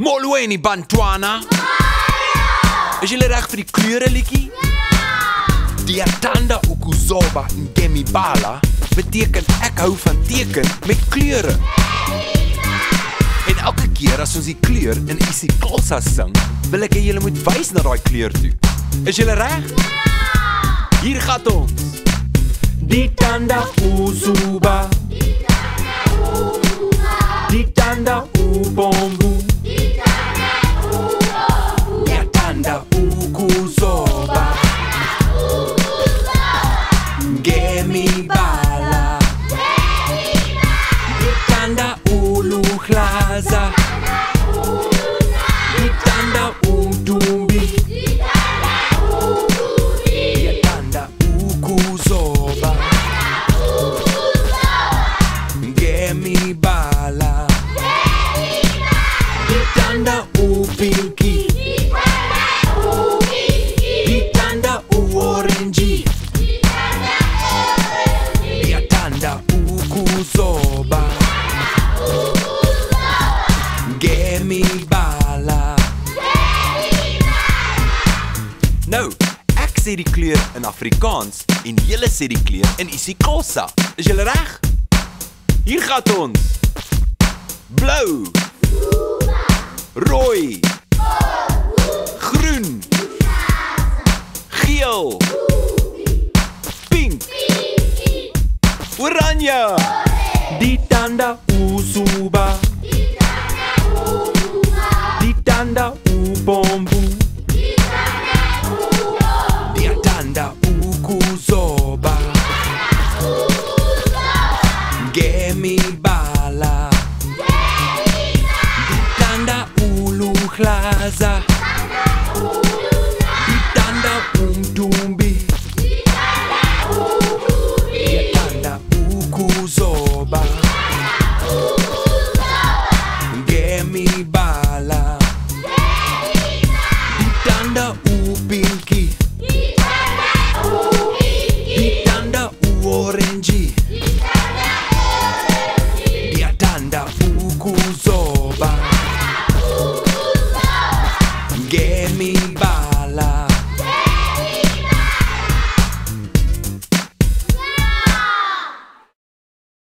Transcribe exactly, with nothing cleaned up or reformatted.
Olweni bantwana. Is jullie recht voor die kleuren, Liki? Die tanda ukuzoba ngemi bala betekent ik hou van teken met kleuren. En elke keer als ons die kleur in isi klosa zing, wil ik dat jullie moet wijzen naar die kleur toe. Is jullie recht? Hier gaat ons. Di tanda uzuba. Di tanda ubombu. Di tanda ukuzoba. Ngemi bala. Di tanda uluhlaza. Di tanda umtumbi. Di tanda ukuzoba. Ngemi bala. Di tanda upinki. Di tanda uorenji. Di tanda ukuzoba. Ngemi bala. No, ik zeg die kleur in Afrikaans en jullie zeggen die kleur in isi klosa. Is jullie recht? Hier gaat ons. Blauw. Rooi. Groen. Geel. Pink. Oranje. Di tanda uzuba. Di tanda ubombu. Di tanda ukuzoba. Ngemi bala. Di tanda uluhlaza. Di tanda umtumbi. Di tanda ukuzoba. Ngemi bala. Di tanda upinki. Di tanda uorenji. Di tanda ukuzoba.